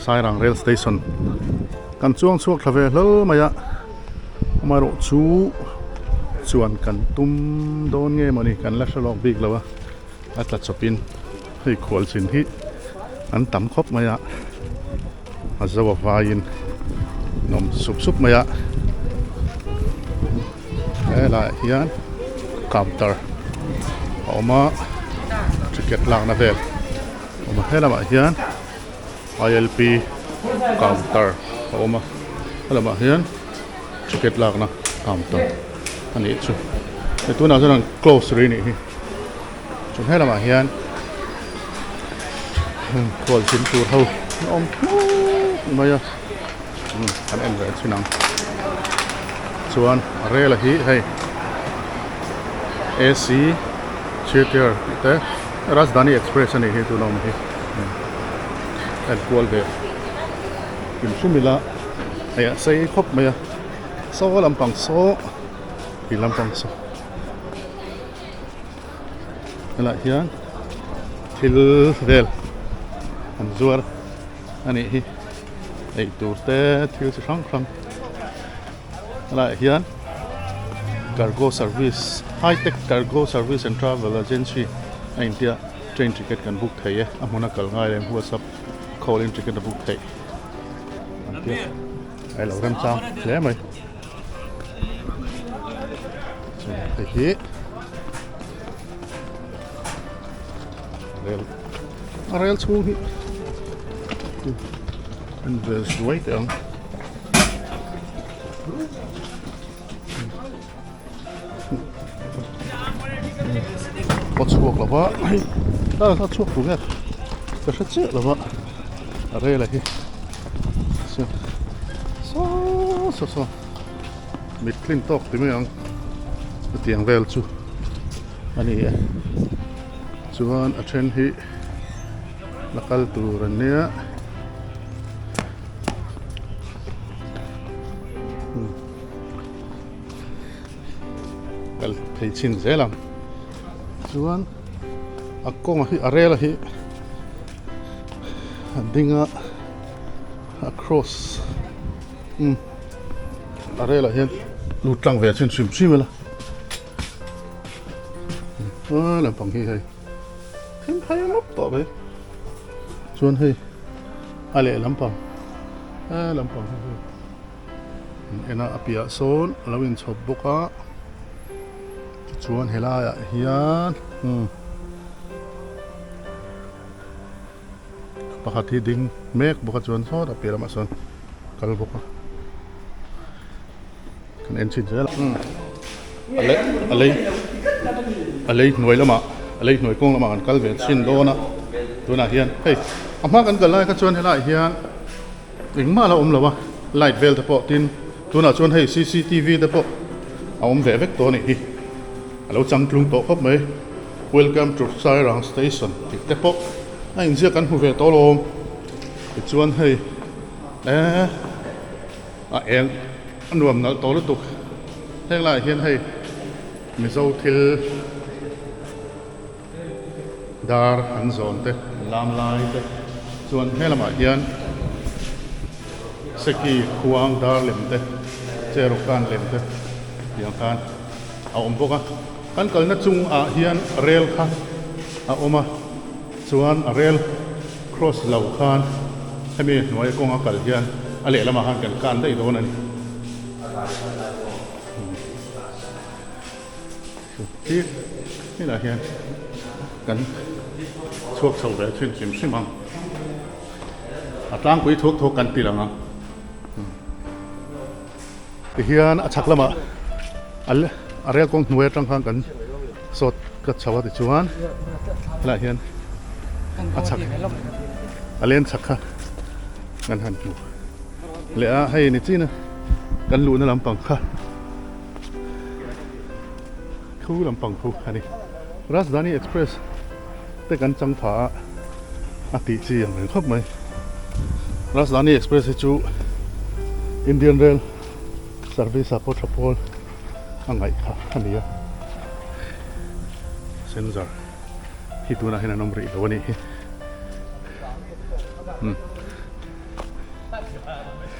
Sairang rail station kan chuang chhuak thla ve hlal mai a amaherawh chu chuan kan tum dawn nge mawni kan la hre lawk bik lo a a tla chawp in hei khual chin hi an tam khawp mai a a zo a vai in an awm sup sup mai a helaiah hian counter a awm a ticket lakna vel a awm a helamah hian I L P counter a awm a helamah hian ticket lakna counter a nih chu hei tunah chuan an close rih a nih hi chuan helamah hian khualzin tur ho an awm hmuk mai a kan en ve thin ang chuan a rel a hi hei A C theatre tih te Rajdhani express a nih hi tuna awm hi en kual ve hrim hrim ila hei a sei khawp mai a saw lampang saw ti lampang saw helaiah hian thil vel an zuar a nih hi. Ei tur te thil chi hrang hrang helaiah hian cargo service high tech cargo service and travel agency a intia train ticket kan book thei e a hmuna kal ngai lem whatsapp call in ticket a book theih an tia a lo remchang hle mai hei hi rel a rel chhung hi an vel suai teh ang a chhuak lo va hei a chhuak tur nge ka hre chiah lo va a rel a hi saw saw saw mit tlin tawk ti mai ang hetiang vel chu a ni e chuan a then hi la kal tur an nia kal phei chhin zel ang chuan a kawng hi a rel hi a ding a a cross umm a rel ah hian lut tlang ve chhin hrim hrim ila. A lampang hi hei thil phai lawp tawh mai chuan hei a leh lampang he lampang hi hei an en a a piah sawn a lo inchhawp bawk a tichuan helaiah hian umm pakhat hi ding mek bawk a chuan sawtah piah lamah sawn kal bawk a kan en chhin zel a a lei a lei a lei hnuai lamah a lei hnuai kawng lamah kan kal ve chhin dawn a tunah hian hei a hma kan kal lai kha chuan helaiah hian engmah a la awm lo a light vel te pawh tin tunah chuan hei c c t v te pawh a awm ve vek tawh a nih hi a lo changtlung tawh khawp mai. Welcome to Sairang station tih te pawh a inziak kan hmu ve tawh alawm tichuan hei eee a eng a nuam nalh tawh lutuk heng laiah hian hei Mizo thil dar an zawn te an lam lai te chuan he lamah hian seki khuang dar lem te cherukan lem te tiang khan a awm bawk a. Kan kalna chungah hian rel kha a awm a, chuan a rel cross lo khan hemi hnuai kawnga kal hian a lehlamah khan kan kan daih dawn a ni. Hi helaiah hian kan chhuak chho ve thin hrim hrim ang. A tlangpui thuak thuak kan ti lang ang. Tihian a chhak lamah a rel kawng hnuai atang khan kan sawt ka chho a tichuan helaiah hian a chhak a len chhak kha kan han hmu leh a hei ni chin a kan luhna lampang kha thu lampang khu a ni Rajdhani Express te kan chang pha a a tih chi ang reng khawp mai Rajdhani Express hi chu Indian Rail Service ah pawh tha pawl a ngaih kha a ni a sensor hi tunah hian an awm rih lo a nih hi.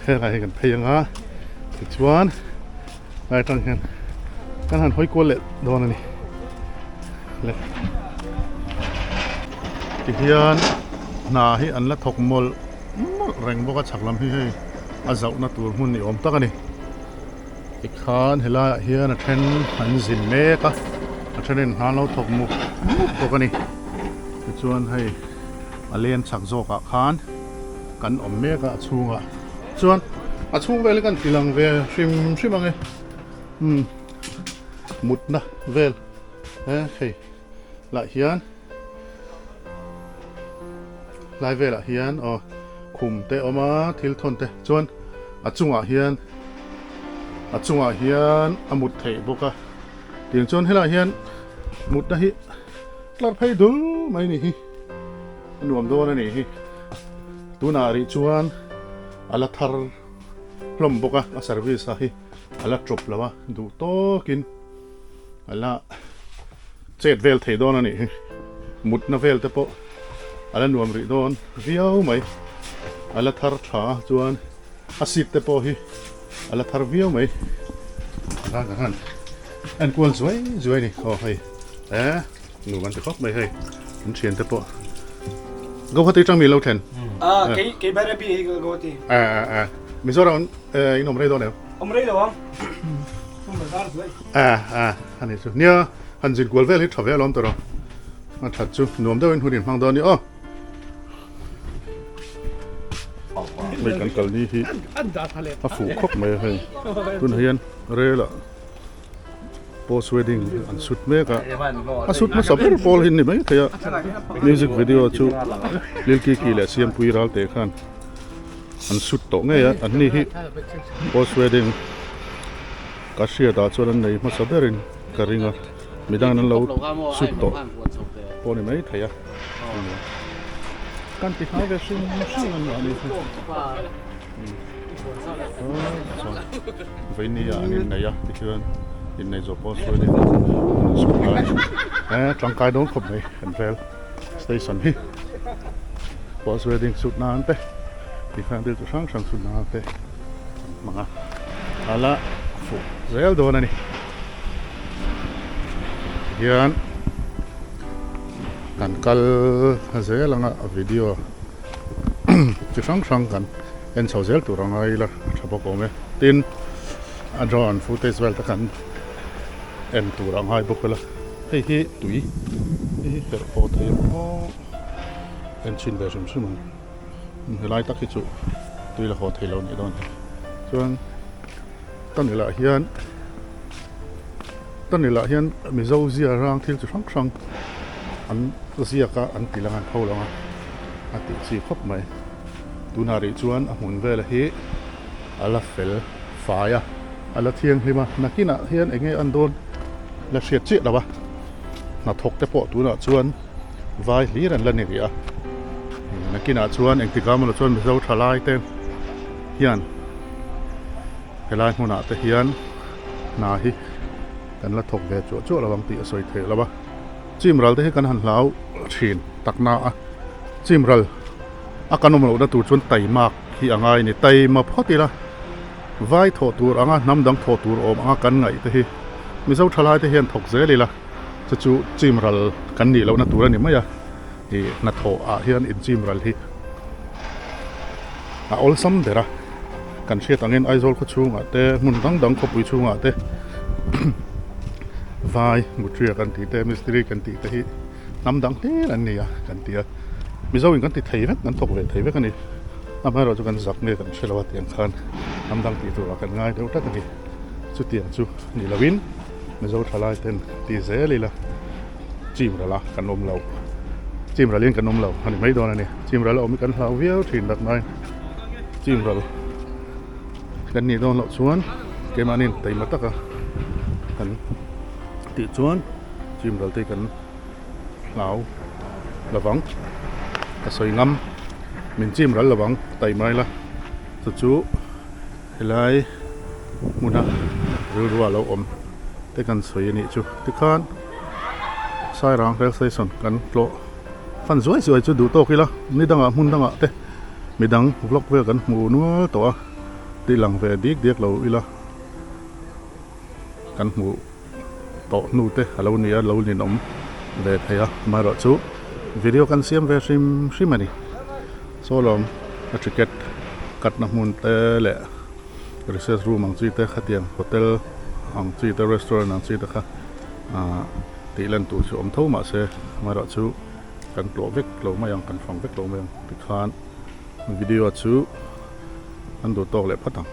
Helai hi kan phei anga tichuan lai atang hian kan han hawi kual leh dawn a ni le tihian hna hi an la thawk mawlh mawlh reng bawk a chhak lam hi hei a zauhna tur hmun ni awm tak a ni tikhan helaiah hian a then an zin mek a a thenin hna an lo thawk mup mup bawk a ni tichuan hei a len chhak zawkah khan. Kan awm mek a a chhungah chuan a chhung vel hi kan ti lang ve hrim hrim ang e umm mutna vel he hei lah hian lai velah hian aw khum te a awm a thil thawn te chuan a chungah hian a chungah hian a mut theih bawk a tiang chuan helaiah hian mutna hi tlar phei dul mai a ni hi. A nuam dawn a nih hi. Tunah rih chuan a la thar hlawm bawk a, a service a hi a la tawp lo a, duh tawkin a la chet vel thei dawn a nih hi. Mutna vel te pawh a la nuam rih dawn viau mai. A la thar tha a chuan a seat te pawh hi a la thar viau mai. Tikhan kan han enkual zuai zuai a ni. Aw hei eh. Nuam an ti khawp mai hei an thian te pawh Guwahati tang mi lo thlen Ah kei kei Bairabi hi Guwahati Ah ah ah Mizoram in awm rei dawn em Awm rei lo ang Thum bazar zuai Ah ah ani chu nia han zin kual vel hi tha ve alawm tawh a that chu nuam deuhin hun in hmang dawn ni aw Hei kan kal ni hi a fuh khawp mai a hei tunah hian rel ah Post wedding an shoot mek a, a shoot hmasa ber pawl hi ni mai thei a, music video chu Lil Kiki leh Siampui Ralte khan an shoot tawh ngei a, an ni hi post wedding ka hriat ah chuan an nei hmasa berin ka ring a, midang an lo shoot tawh pawh ni mai thei a, kan ti hnai ve hrim hrim an mahni hi. Veinia an innei a tichuan innei zawh pawh sawi an chhuk lai he tangkai dawn khawp mai kan vel station hi post wedding shoot nan te tikhan thil chi hrang hrang shoot nan te an hmang a ala fuh zel dawn a ni tihian kan kal zel anga video. chi hrang hrang kan en chho zel tur ang a ila a tha bawk awm e tin a drone footage vel te kan en tur ang ngai bawk ila hei hi tui hei hi herh haw thei ang aw en chhin ve hrim hrim ang helai tak hi chu tui la haw thei lo nih dawn hi chuan ka nilah hian ka nilah hian mizo zia rang thil chi hrang hrang an ziak a an ti lang an pho lang a a tih chi khawp mai tunah rih chuan a hmun vel hi a la fel fai a a la thianghlim a nakinah hian eng nge an dawn la hriat chiah lo a hnathawk te pawh tunah chuan vai hlir an la ni rih a nakinah chuan engtikah emaw chuan mizo thalai te hian helai hmunah te hian hna hi kan la thawk ve chuah chuah lo ang tih a sawi theih lo a chimral te hi kan han hlau thin tak na a chimral a kan awm lohna tur chuan taimak hi a ngai a ni taima phawt ila vai thawh tur anga hnam dang thawh tur awm anga kan ngaih te hi mizo thalai te hian thawk zel ila chu chu chimral kan nih lohna tur a ni mai a ih hnathawh ah hian inchimral hi a awlsam ber a kan hriat angin Aizawl khaw chhungah te hmun dang dang khawpui chhungah te vai mutria kan tih te mistiri kan tih te hi hnam dang hlir an ni a kan ti a Mizo in kan ti thei vek kan thawk ve thei vek a ni amaherawhchu kan zak nge kan hre lo a tiang khan hnam dang tih turah kan ngai deuh tlat a ni chutiang chu ni lovin Mizo thalai ten ti zel ila chim ral a kan awm lo chim ral in kan awm lo a ni mai dawn a ni chim ral a awm hi kan hlau viau thin tak mai chim ral kan nih dawn loh chuan keimahni taima taka kan tih chuan chim ral te hi kan hlau lovang ka sawi ngam min chim ral lovang taima ila chu chu helai hmuna rilru a lo awm te kan sawi a nih chu tikhan Sairang rail station kan tlawh fan zuai zuai chu duh tawk ila ni dangah hmun dangah te midang vlog vel kan hmu nual tawh a. Ti lang ve dik diak lo ila kan hmuh tawh hnu te a lo ni a, lo ninawm ve thei a, amaherawhchu video kan siam ve hrim hrim a ni. Saw lawm a ticket cut na hmun te leh recess room ang chi te khatiang hotel ang chi te restaurant ang chi te kha ah tih lan tur chu awm tho mahse amaherawhchu kan tlawh vek lo mai ang kan fang vek lo mai ang tikhan video chu an duh tawk leh phawt ang.